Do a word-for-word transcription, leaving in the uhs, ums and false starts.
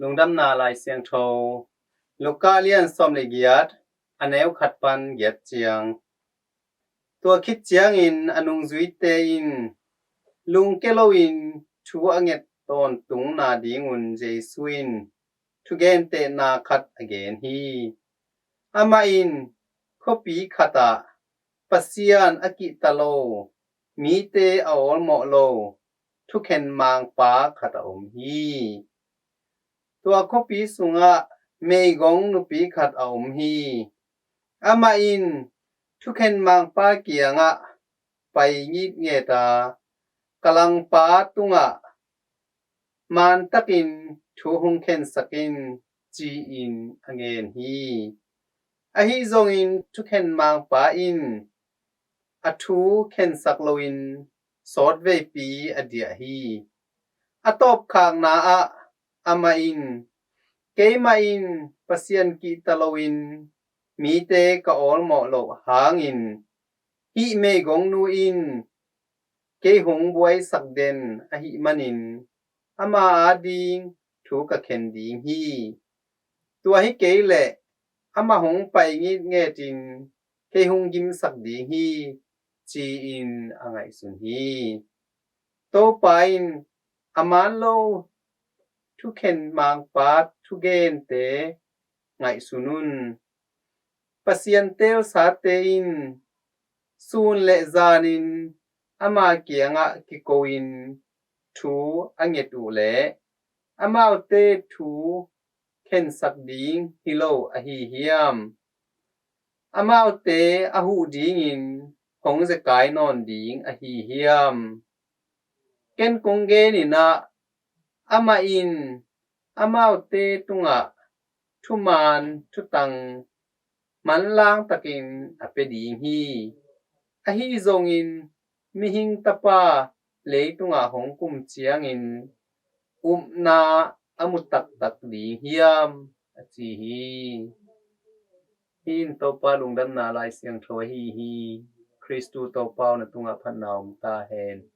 Lungdamna Lai Siangtho, Luka lian sawm le giat, a neu khat pan giat ciang. Tua khit ciangin a nungzuite in lungke loin thu a nget tawntungna dingun Jesu in thugentehna khat a gen hi. Amah in khuapi khatah Pasian a kihta lo, mite a awlmawh lo thukhen mangpa khat a om hi. Tua khuapi sungah meigong nupi khat a om hi. Amah in thukhen mangpa kiangah pai ngitnget a, ka langpa tungah mantakin thu hong khensak in, ci-in a ngen hi. Ahi zongin thukhen mangpa in a thu khensak loin sawtveipi a diah hi. A tawpkhakna ah amah in, keimah in Pasian kihta loin mite ka awlmawh loh hangin hih meigongnu in kei hong buaisak den ahih manin ama ading thu ka khen ding hi. Tua hi kei leh amah hong pai ngitngetin kei hong gimsak ding hi, ci-in a ngaihsun hi. Topa in a man lo thukhen mangpa thugente ngaihsun un. Pasian teelsate in sun le zanin ama kiangah kiko-in thu a nget uh leh amaute thu khensak ding hi lo ahi hiam? Amaute a huh dingin hong zekai nawn ding ahi hiam? Ken kong genin ah, amah in amaute tungah thuman thutang manlang takin a pia ding hi. Ahi zongin mihing tapa leitungah hong kum ciangin upna a mu taktak ding hiam, a ci hi. Hih in Topa lungdamna Lai Siangtho ahi hi. Khristu Topa aw, na tungah phatna om ta hen.